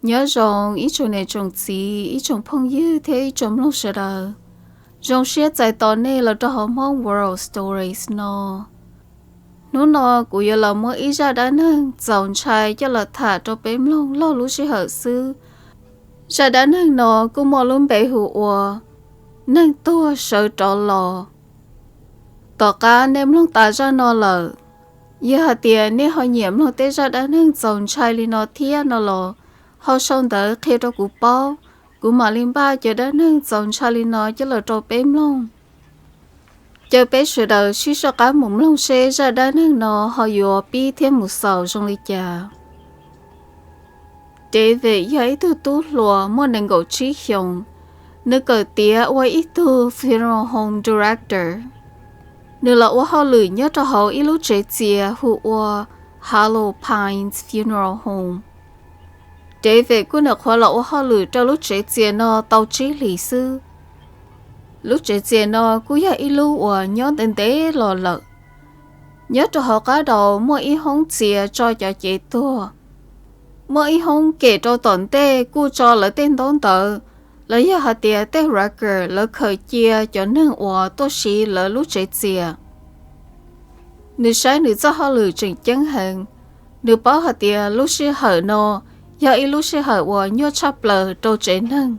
Nyob zoo ib tsoom niam tsoom txiv, ib tsoom phooj ywg thiab ib tsoom mloog sawv daws. Zoo siab txais tos nej los rau hauv Hmoob World Stories no. Hnub no kuv yuav los muab ib zaj dab neeg txaus ntshai coj los tham rau peb mloog laug lub sij hawm xwb. Zaj dab neeg no kuj muaj lub npe hu ua neeg tuag sawv rov los. Tom qab nej mloog tas zaj no lawm, yog hais tias nej ho nyiam mloog tej zaj dab neeg txaus ntshai li no thiab no los, ho sau ntawv qhia rau kuv paub, kuv mam li npaj cov dab neeg txaus ntshai li no coj los rau peb mloog. Caw peb sawv daws sib soj qab mus mloog seb zaj dab neeg no ho yuav pib thiab mus xaus zoo li cas. David yog ib tug tub hluas muaj nees nkaum tsib xyoos. Nws kawm tiav ua ib tug funeral home director. Nws los ua hauj lwm nyob rau hauv ib lub tsev txias hu ua Hollow Pines Funeral Home. David kuj nyuam qhuav los ua hauj lwm rau lub tsev txias no tau tsib hlis xwb. Lub tsev txias no kuj yog ib lub uas nyob ntev ntev los lawm. Nyob rau hauv qab daus muaj ib hoob txias tso cov cev tuag. Muaj ib hoob kem rau tom ntej kuj tso lawv tej ntaub ntawv, los yog hais tias tej record lawv khaws cia cov neeg uas tuaj siv lawv lub tsev txias. Nws saib nws txoj hauj lwm tseem ceeb heev. Nws paub hais tias lub sij hawm no yog ib lub sij hawm uas nyuaj tshaj plaws rau tsev neeg.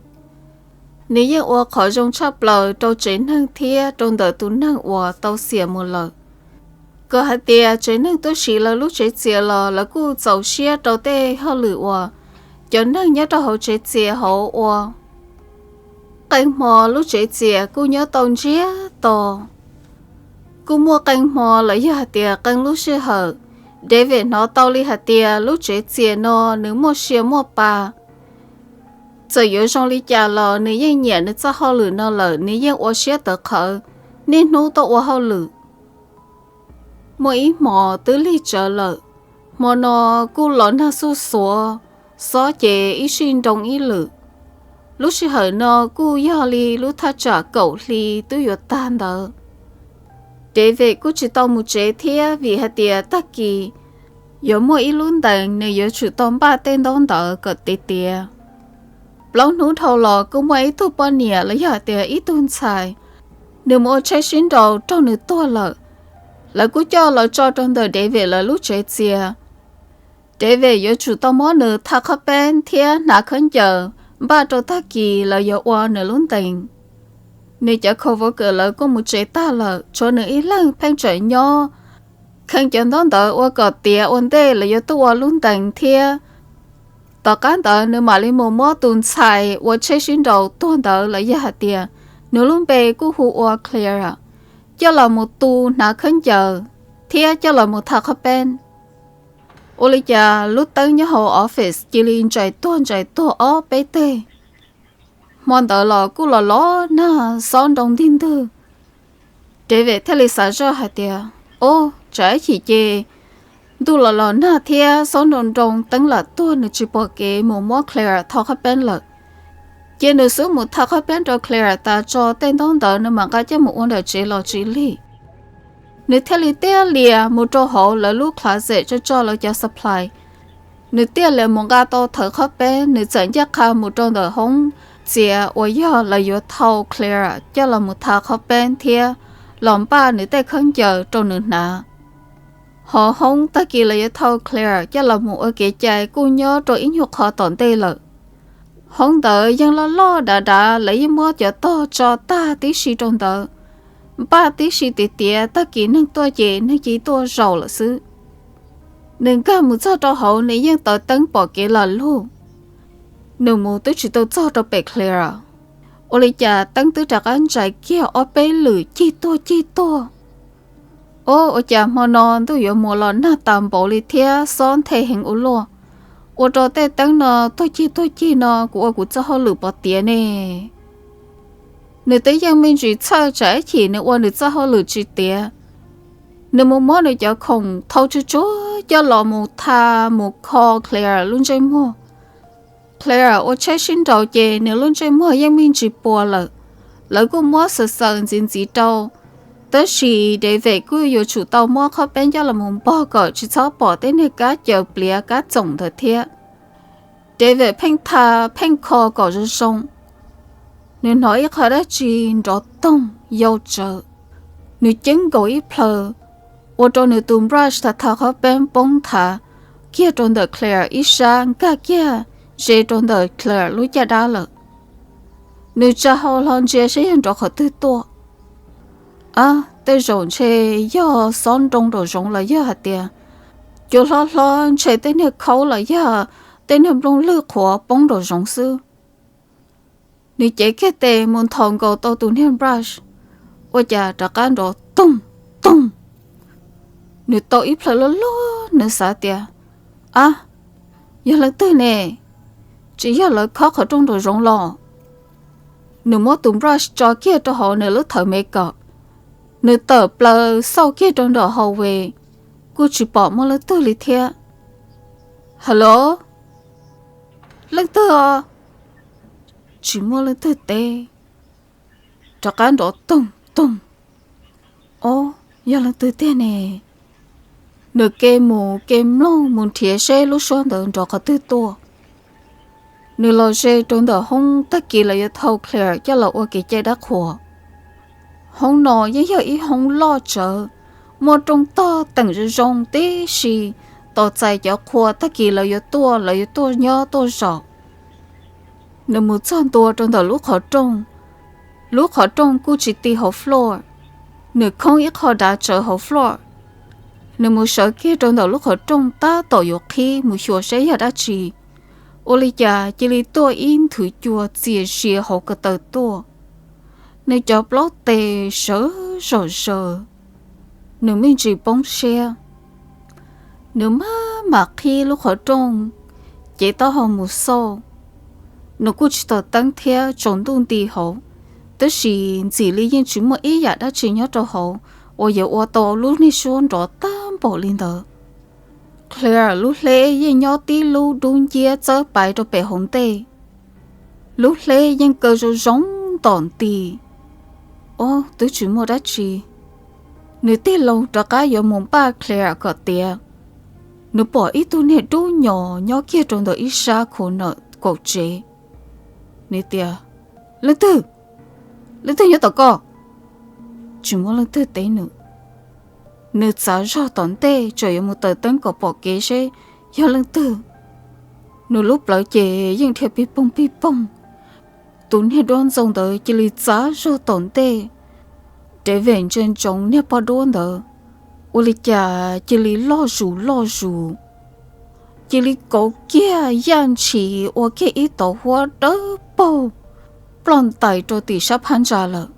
Nws yeej ua qhov zoo tshaj plaws rau tsev neeg thiab rau ntawm tus neeg uas tau xiam mus lawm, kom hais tias tsev neeg tuaj siv lawv lub tsev txias los lawv kuj txaus siab rau tej hauj lwm uas cov neeg nyob rau hauv tsev txias hauv ua. Qee hmo lub tsev txias kuj nyob tau ntsiag to. Kuj muaj qee hmo los yog hais tias qee lub sij hawm, David hnov tau li hais tias lub tsev txias no nws muaj sia muaj pa. Txawm yuav zoo li cas los nws yeej nyiam nws txoj hauj lwm no lawm, nws yeej ua siab tawv qhawv, niaj hnub tuaj ua hauj lwm. Muaj ib hmo twb lig tsawv lawm, hmo no kuj los nag xuj xuav, xob ces ib sij nroo ib lwm. Lub sij hawm no kuj yog li lub thaj tsam kaum hli twb yuav tag ntawd. David kuj tsis tau mus tsev thiab vim hais tias tag kis yuav muaj ib lub ntees nws yuav tsum tau npaj tej ntaub ntawv kom tiav tiav. Plaub hnub dhau los kuj muaj ib tug poj niam los yog hais tias ib tug ntxhais, nws mus ua tsheb sib nraus raug nws tuag lawm. Lawv kuj coj los tso rau ntawm David lawv lub tsev txias. David yuav tsum tau muab nws tha qhob peeb thiab hnav khaub ncaws npaj rau tag kis lawv yuav ua nws lub ntees. Nws cov coworker lawv kuj mus tsev tag lawm, tshuav nws ib leeg pheej tseem nyob kheev cov ntaub ntawv ua kom tiav ua ntej lawv yuav tuaj ua lub ntees thiab. Tom qab ntawd nws mam li mus muab tus ntxhais ua tsheb sib nraus tuag ntawd los yog hais tias nws lub npe kuj hu ua Clara, coj los mus tu hnav khaub ncaws thiab coj los mus tha qhob peeb. Ua li cas lub teeb nyob hauv office cia li ntsais tuag ntsais tuag ob peb teg. Hmo ntawd los kuj los los nag xob nroo ntig ntwg. David thiaj li xav zoj hais tias, o, tsam ib chim ces ntuj los los nag thiab xob nroo nroo teeb lam tuag, nws tsis pom kev mus muab Clara tha qhob peeb lawm. Ces nws xub mus tha qhob peeb rau Clara tas tso tej ntaub ntawv nws mam nqa coj mus ua ntawm tsev los tsis lig. Nws thiaj li tiag lias mus rau hauv lawv lub closet tso tso lawv cov supply. Nws tiaj lias mus nqa tau thawv qhob peeb, nws txawm ncaj qha mus rau ntawm hoob txias uas yog lawv yuav thau Clara coj los mus tha qhob peeb thiab los npaj nws tej khaub ncaws rau nws hnav. Hauv hoob tag kis lawv yuav thau Clara coj los mus ua kev cai kuj nyob rau ib nyuag qho tom ntej lawm. Hoob ntawd yeej loj loj dav dav, lawv yeej muab cov tog tso tag tib si rau ntawd, npaj tib si tiav tiav, tag kis neeg tuaj ces neeg cia tuaj zaum lawm xwb. Nws nkag mus txog rau hauv nws yeej taws teeb pom kev lam lug. Nws mus twb tsis tau txog rau pem Clara, ua li cas teeb twb rov qab ntsais kiag ob peb lwm cig tuag cig tuag. O, ua cas hmo no ntuj yuav mus los nag tas npaum li thiab xob nthe heev ua luaj, ua rau tej teeb no tuag cig tuag cig no kuv ua kuv txoj hauj lwm pov tiav ne. Nws twb yeej me ntsis txhawj tsam ib chim nws ua nws txoj hauj lwm tsis tiav. Nws mus muab nws cov khoom thau tsuag tsuag coj los mus tha, mus kho Clara lub ntsej muag. Clara ua tsheb sib nraus ces nws lub ntsej muag yeej me ntsis puas lawm. Lawv kuj muab xaws xaws ntxiv ntxiv rau, tab sis David kuj yuav tsum tau muab qhob peeb coj los mus npog kom tsis txhob pom tej niag kab caws pliav kab txoom ntawd thiab. David pheej tha pheej kho kom zoo zoo, nws hnov ib qho dab tsi nrov toog yau tsawv. Nws ceeb nkaus ib plhaw, ua rau nws tus brush thav thav qhov peeb poob nthav kiag rau ntawm Claire ib sab, nkag kiag ze rau ntawm Claire lub caj dab lawm. Nws tsa hau hlo ntsia saib yog nrov qhov twg tuaj. Ab, tej zaum ntshe yog xob nroo nraum zoov los yog hais tias cua hlob hlob ntshe tej niag khaub los yog tej niag nplooj lwg qhuav poob nraum zoov xwb. Nws cev kiag tes mus nthos nkaus tau tus niag brush, ua cas rov qab nrov toog toog. Nws tau ib plhaw loj loj, nws xav tias, ab, yog leej twg ne? Tsis yog lawv khob qhov rooj nraum zoov los? Nws muab tus brush tso kiag rau hauv nws lub thawv me kom, nws tawm plaws xauj kiag rau nram hauv ves, kuj tsis pom muaj leej twg li thiab. Hello, leej twg os? Tsis muaj leej twg teb. Rov qab nrov toog toog. Ob, yog leej twg tiag ne? Nws ke mus ke mloog mus nrhiav seb lub suab ntawd nrov qhov twg tuaj. Nws los ze rau ntawm hoob tag kis lawv yuav thau Claire coj los ua kev cai dab qhuas. Hoob no yeej yog ib hoob loj tsawv, muaj rooj tog teem zoo zoo tib si, tos txais cov qhua tag kis lawv yuav tuaj, lawv yuav tuaj nyob tuaj zaum. Nws mus txog ntua rau ntawm lub qhov rooj, lub qhov rooj kuj tsis ti hauv floor, nws khoob ib qho dav tsawv hauv floor. Nws mus sawv kiag rau ntawm lub qhov rooj tab tom yuav qhib mus xyuas saib yog dab tsi, ua li cas cia li tuaj ib nthwv cua txias zias hauv ko taw tuaj. Nws cov plaub tes sawv zom zaws, nws me ntsis poob siab. Nws maj mam qhib lub qhov rooj, cev taub hau mus xauj. Nws kuj tsis taus teeb thiab, tsaus ntuj nti hauv, tab sis ntxim li yeej tsis muaj ib yam dab tsi nyob rau hauv uas yuav ua tau lub niag suab nrov tag npaum li ntawd. Claire lub hleb yeej nyob tib lub dub nciab txawb paiv rau pem hauv ntej. Lub hleb yeej kaw zoo zoo tom nti. Ob, twb tsis muaj dab tsi. Nws tig loo rov qab yuav mus npaj Claire kom tiav, nws pom ib tug niag dub nyos nyob kiag rau ntawm ib sab khuv nawm kaum tsev. Nws tias, leej twg? Leej twg nyob tom koj? Tsis muaj leej twg teb nws. Nws txav zog tom ntej, tseem yuav mus taws teeb kom pom kev seb yog leej twg. Nws lub plawv ces yeej dhia pig poog pig poog. Tus niag duab ntxoo ntawd cia li txav zog tom ntej. David ntsia ntsoov niag poj duab ntawd, ua li cas cia li loj zus loj zus, cia li kauv kiag yaj ntshis ua kiag ib tauv huab dawb paug ploj ntais rau tim sab phab ntsa lawm.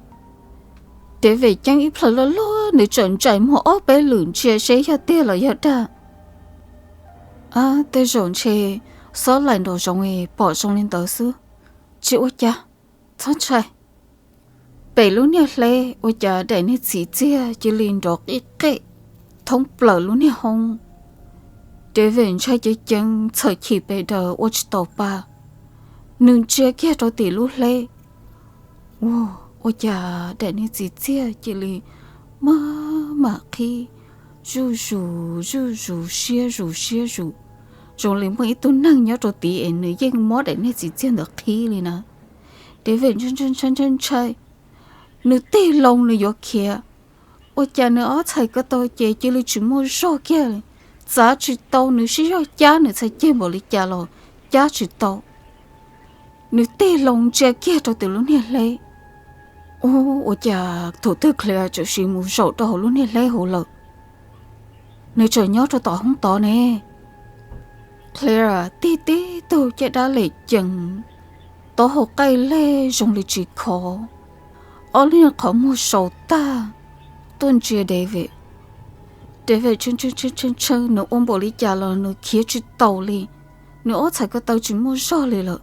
David ceeb ib plhaw loj loj, nws tseem ntsais muag ob peb lwm ntsia seb yog tiag los yog dag. Ab, tej zaum ntshe xob laim nraum zoov pom zoo li ntawd xwb. Tsis ua cas, txhob ntshai. Pem lub niag hleb ua cas daim niag txiv txiag cia li nrov qij qej thoob plaws lub niag hoob. David ntshai ceev ceev, txhawm chim pes daws ua tsis taus pa. Nws ntsia kiag rau tim lub hleb, ua, ua cas daim niag txiv txiag cia li maj mam qhib zuj zus zuj zus, siab zus siab zus, zoo li muaj ib tug neeg nyob rau tid es nws yeej muab daim niag txiv txiag ntawd qhib li na. David ntshai ntshai ntshai, nws tig loo nws yuav khiav, ua cas nws ob txhais ko taw ces cia li tsis muaj zog kiag li. Txav tsis tau, nws siv zog cab nws txhais ceg npaum li cas los cab tsis tau. Nws tig loo ntsia kiag rau tim lub niag hleb, ua cas thaum twg Claire txawm sim mus zaum rau hauv lub niag hleb hauv lawm. Nws tseem nyob rau tom hoob tod ne. Claire tig tib tug caj dab lem ceev, taub hau qaij leg zoo li tsis khov, ob lub niag qhov muag sau tag, tuaj ntsia David. David tshee tshee tshee tshee, nws ua npaum li cas los nws khiav tsis taus li, nws ob txhais ko taw tsis muaj zog li lawm.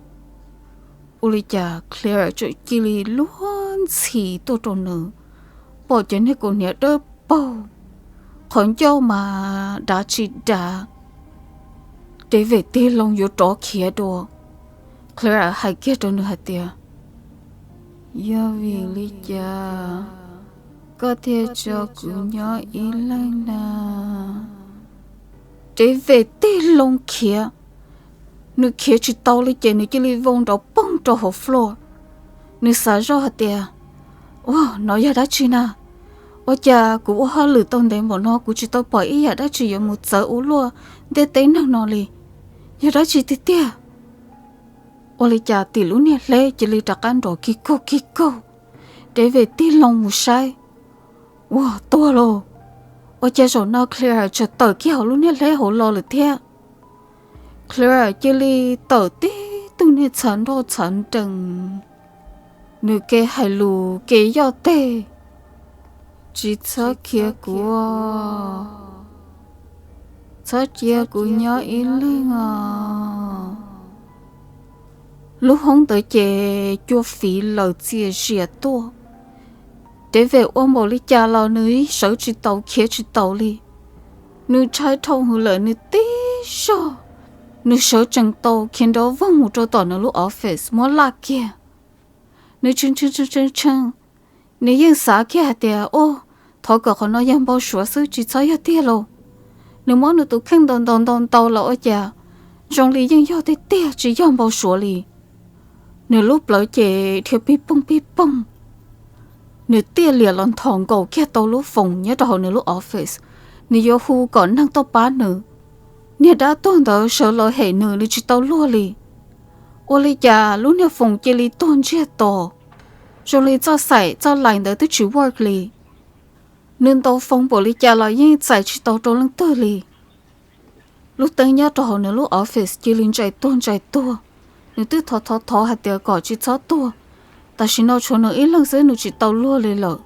Ua li cas Claire txawm cia li luag ntxhi tuaj rau nws, pom cov niag kaus hniav dawb paug, qhov ncauj mas dav tsis dav. David tig loo yuav rov khiav dua, Claire hais kiag rau nws hais tias, yog vim li cas koj thiaj tso kuv nyob ib leeg na? David tig loo khiav, Nws khiav tsis tau li ces nws cia li vau nrov poog rau hauv floor. Nws xav zoj hais tias, Ua, no yog dab tsi na? Ua cas kuv ua hauj lwm tau ntev npaum no kuv tsis tau pom ib yam dab tsi yuav mus txawv ua luaj ntiaj teb neeg no li. Yog dab tsi tiag tiag? Ua li cas tim lub niag hleb cia li rov qab nrov kig kaug kig kaug. David tig loo mus saib, ua tuag lauj! Ua cas zaum no Clara tseem tawm kiag hauv lub niag hleb hauv los lawm thiab. Clara cia li tawm tib tug niag txhav nroj txhav nrees, nws ke hais lus ke yoj teg, Tsis txhob khiav kuv, txhob cia kuv nyob ib leeg os. Lub hoob ntawd ces cua fiv lawm txias zias tuaj. David ua npaum li cas los nws sawv tsis taus khiav tsis taus li. Nws ntshai dhau hwv lawm nws tib zog, nws sawv tsees tau khiav nrov voog mus rau tom nws lub office muab laj kiag. Nws tshee tshee tshee tshee, nws yeej xav kiag hais tias, Ua, thov kom qhov no yog npau suav xwb tsis txhob yog tiag lauj. Nws muab nws tus kheej ntaus ntaus ntaus ntaus los ua cas zoo li yeej yog tiag tiag tsis yog npau suav li. Nws lub plawv ces dhia pig poog pig poog. Nws tiaj liam los nthos nkaus kiag tau lub foos nyob rau hauv nws lub office. Nws yuav hu kom neeg tuaj pab nws. Niag dab tuag ntawd sawv los hem nws, nws tsis tau luag li. Ua li cas lub niag foos cia li tuag ntsiag to, zoo li txoj xaim txoj lais ntawd twb tsis work li. Nws ntaus foos npaum li cas los yeej txais tsis tau rau leej twg li. Lub teeb nyob rau hauv nws lub office cia li ntsais tuag ntsais tuag. Nws twb thov thov thov hais tias kom tsis txhob tuag, tam sim no tshuav nws ib leeg xwb nws tsis tau luag li lawm.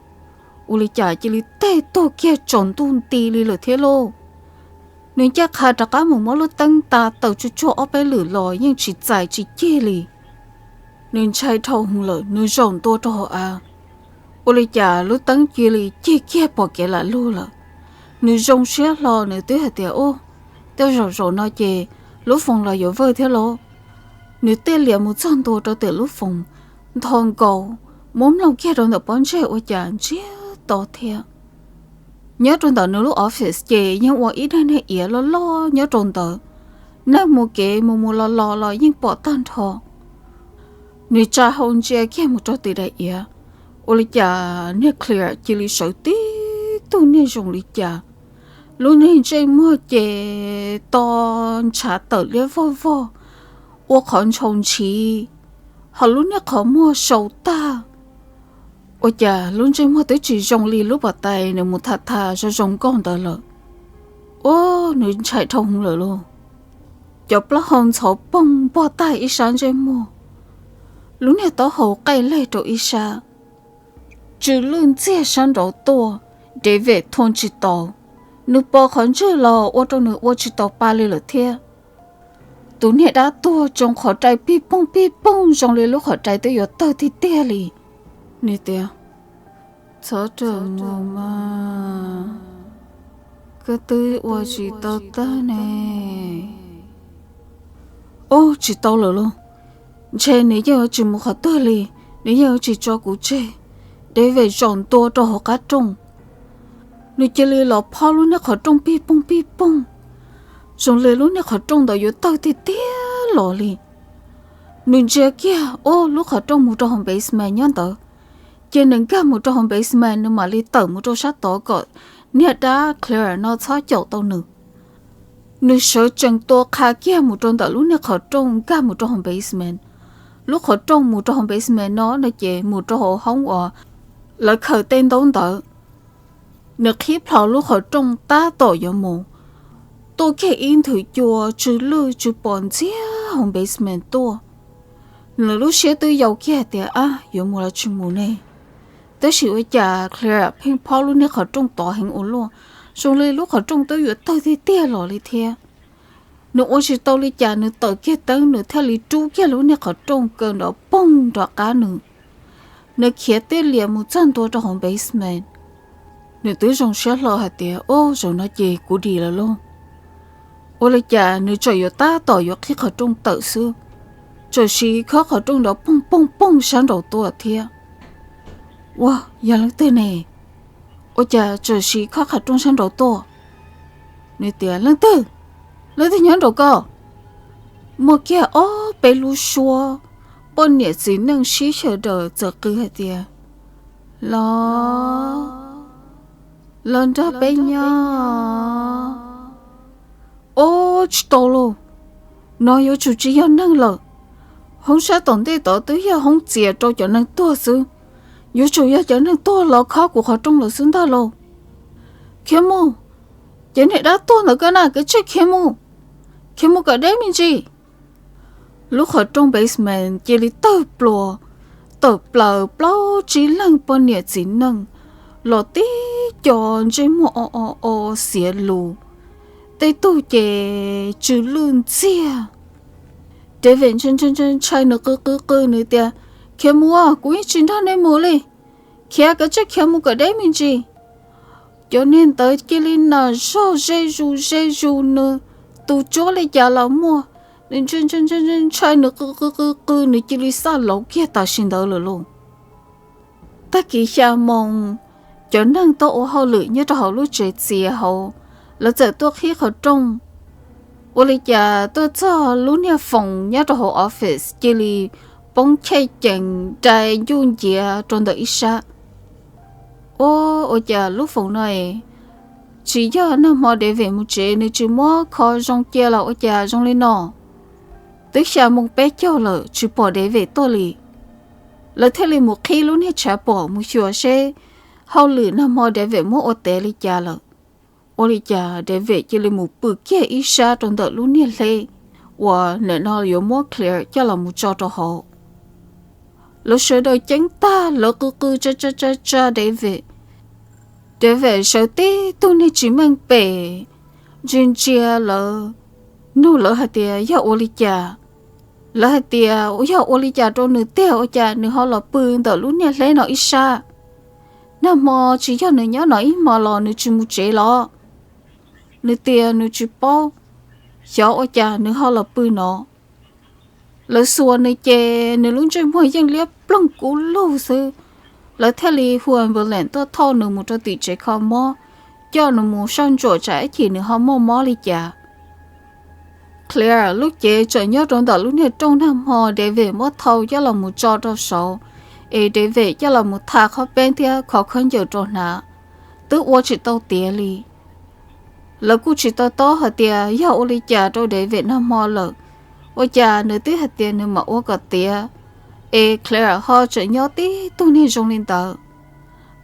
Ua li cas cia li tej tuag kiag tsaus ntuj nti li lawm thiab lauj. Nws ncaj qha rov qab mus muab lub teeb ta tawm tsuag tsuag ob peb lwm los yeej tsis txais tsis cig li. Nws ntshai dhau hwv lawm nws zaum ntua rau hauv av. Ua li cas lub teeb cia li cig kiag pom kev lam lug lawm. Nws zoo siab hlo nws twb hais tias, Ua, tej zaum zaum no ces lub foos los yuav vawj thiab lauj. Nws tiaj liam mus txog ntua rau tim lub foos, nthos nkaus, muab mloog kiag rau ntawm pob ntseg ua cas ntsiag to thiab. Nyob rau ntawm nws lub office ces yeej ua ib daim niag iav loj loj nyob rau ntawd. Neeg mus kev mus mus los los los yeej pom tag nrho. Nws tsa hau ntsia kiag mus rau tim daim iav, ua li cas niag Claire cia li sawv tib tug niag zoo li cas. Lub niag ntsej muag ces to ntshav tawm liab vog vog, ua qhov ntshaus ntshiv, ho lub niag qhov muag sau tag. Ua cas lub ntsej muag twb tsis zoo li lub pas tais nws mus tham tham zoo zoo nkauj ntawd lawm. Ua, nws ntshai dhau hwv lawm lauj. Cov plaub hau ntxhov poog npog tag ib sab ntsej muag, lub niag taub hau qaij leg rau ib sab, tsw lwj ntxiag sab nraud tuaj. David thua tsis tau, nws pos qhov ntswg los ua rau nws ua tsis tau pa li lawm thiab. Tus niag dab tuag tsoo qhov rai pig poog pig poog zoo li lub qhov rai twb yuav tawg tiag tiag li. Nws tias, Txhob rawm mus mas, koj twb ua tsis tau tag ne. Ub, tsis tau lawm lauj. Ntshe nws yeej yuav tsis mus qhov twg li, nws yeej yuav tsis tso kuv tseg. David zaum ntua rau hauv qab rooj, nws cia li los phob lub niag qhov rooj pig poog pig poog, zoo li lub niag qhov rooj ntawd yuav tawg tiag tiag los li. Nws ntsia kiag, ub, lub qhov rooj mus rau hauv basement nyob ntawd. Ces nws nkag mus rau hauv basement, nws mam li tawm mus rau sab tod kom niag dab Claire no txhob caum tau nws. Nws sawv tsees tua qha kiag mus rau ntawm lub niag qhov rooj nkag mus rau hauv basement. Lub qhov rooj mus rau hauv basement no no ces mus rau hauv hoob uas lawv khaws tej ntaub ntawd. Nws qhib plho lub qhov rooj tab tom yuav mus, tuaj kiag ib nthwv cua tsw lwj tsw pos ntxiag hauv basement tuaj. Nws lub siab twb yau kiag tias, Ab, yuav mus los tsis mus ne? Tab sis ua cas Claire pheej phob lub niag qhov rooj tod heev ua luaj, zoo li lub qhov rooj twb yuav tawg tiag tiag los li thiab. Nws ua tsis tau li cas, nws tawm kiag teeb, nws thiaj li rub kiag lub niag qhov rooj kaw nrov poog nrov qab nws. Nws khiav tiaj lias mus txog ntua rau hauv basement. Nws twb zoo siab hlo hais tias, Ub, zaum no ces kuv dim lawm lauj. Ua li cas nws tseem yuav tab tom yuav qhib qhov rooj tawm xwb, txawm sim khob qhov rooj nrov poog poog poog sab nraud tuaj thiab. Ua, yog leej twg ne? Ua cas txawm sim khob qhov rooj sab nraud tuaj? Nws tias, Leej twg? Leej twg nyob nraud ko? muaj kiag ob peb lub suab, poj niam txiv neej sib xyaw daws txawm qw hais tias, Los, los nrog peb nyob. Ob, tsis tau lauj, no yuav tsum tsis yog neeg lawm. Hoob sab tom ntej tod twb yog hoob txias rau cov neeg tuag xwb, yuav tsum yog cov neeg tuag los khob kuv qhov rooj lawm xwb ntag lauj. Khiav mus, cov niag dab tuag ntawd koj na, kev tsij khiav mus, khiav mus kom deb me ntsis. Lub qhov rooj basement cia li tawg pluas, tawm plaws plaub tsib leeg poj niam txiv neej los tib co ntsej muag o o o xiav lus, tej tug ces tsw lwj ntxiag. David ntshai ntshai nws qw qw qw nws tias, Khiav mus, kuv yeej tsis nrog nej mus li. Khiav, kev tsij khiav mus kom deb me ntsis. Cov niag ntawd cia li nas zog ze zus ze zus nws, tus tsuab li cas los muaj. Nws ntshai ntshai nws qw qw qw qw, nws cia li xaj lauv kiag tam sim ntawd lawm lauj. Tag kis xya moo, cov neeg tuaj ua hauj lwm nyob rau hauv lub tsev txias hauv, lawv txawm tuaj qhib qhov rooj. Ua li cas tuaj txog lub niag foos nyob rau hauv office cia li poob chej cees dai ncuj nciav rau ntawm ib sab. Ua, ua cas lub foos no es tsis yog nag hmo David mus tsev nws tsis muab kho zoo cia los ua cas zoo li no? Twb xya moo peb caug lawm tsis pom David tuaj li. Lawv thiaj li mus qhib lub niag tshav pom mus xyuas seb hauj lwm nag hmo David muab ua tev li cas lawm. Ua li cas David cia li mus pw kiag ib sab rau ntawm lub niag hleb uas nim no yuav muab Claire coj los mus tso rau hauv. Lawv sawv daws ceeb tag, lawv qw qw tsa tsa tsa tsa David. David sawv tib tug niag tsis meej pem, ntsia ntsia lawv, nug lawv hais tias yog ua li cas. Lawv hais tias yog ua li cas rau nws tiag, ua cas nws ho los pw ntawm lub niag hleb no ib sab. Nag hmo tsis yog nws nyob no ib hmo los nws tsis mus tsev los? Nws tias nws tsis paub, xyov ua cas nws ho los pw no. Lawv xuas nws ces nws lub ntsej muag yeej liab ploog kub lug xwb. Lawv thiaj li hu ambulance tuaj thauj nws mus rau tim tsev kho mob, coj nws mus soj ntsuam tsam ib chim nws ho muaj mob li cas. Claire lub cev tseem nyob rau ntawm lub niag rooj nag hmo David muab thau coj los mus tso rau saud, es David coj los mus tha qhob peeb thiab kho khaub ncaws rau hnav, twb ua tsis tau tiav li. Lawv kuj tsis to taub hais tias yog ua li cas rau David nag hmo lawm, ua cas nws twb hais tias nws mam ua kom tiav, es Claire ho tseem nyob tib tug niag zoo li ntawd.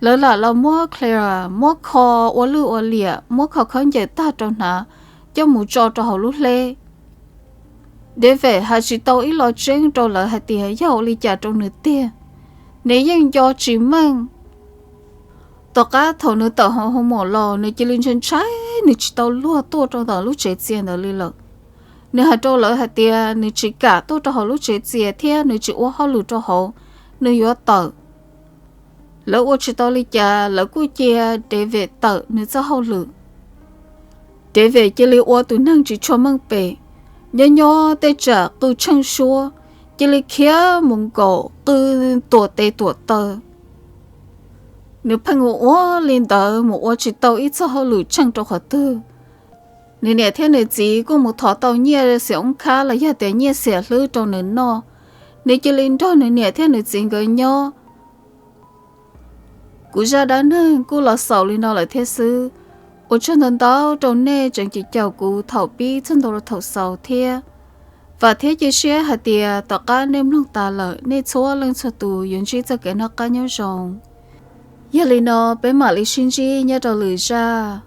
Lawv lam los muab Claire muab kho ua lwj ua liam, muab kho khaub ncaws tag rau hnav, coj mus tso rau hauv lub hleb. David hais tsis tau ib lo tseeb rau lawv hais tias yog ua li cas rau nws tiag, nws yeej nco tsis meej. Tom qab thaum nws tawm hauv hoos maum los nws cia li ntshai ntshai, nws tsis tau luag tuaj rau ntawm lub tsev txias ntawd li lawm. Nws hais rau lawv hais tias nws tsis kam tuaj rau hauv lub tsev txias thiab nws tsis ua hauj lwm rau hauv, nws yuav tawm. Lawv ua tsis tau li cas, lawv kuj cia David tawm nws txoj hauj lwm. David cia li ua tus neeg tsis tshua meej pem, nyob nyob tej tsam qw tsheej suab, cia li khiav mus nkaum qw tuam tes tuam taw. Nws pheej ua ua li ntawd mus ua tsis tau ib txoj hauj lwm tsheej rau qhov twg. Nws niam thiab nws txiv kuj mus thov tau nyiaj xiam oob khab los yog tias nyiaj xiam hlwb rau nws noj, nws cia li nrog nws niam thiab nws txiv nkawd nyob. Kuv zaj dab neeg kuj los xaus li no lawm thiab xwb. Ua tsaug ntau ntau rau nej tseem caum kuv thaum pib txog ntua rau thaum xaus thiab. Vam thiab cia siab hais tias tom qab nej mloog tas lawm nej txhua leej txhua tus yuav ntsib txoj kev noj qab nyob zoo. Yog li no peb mam li sib ntsib nyob rau lwm zaj.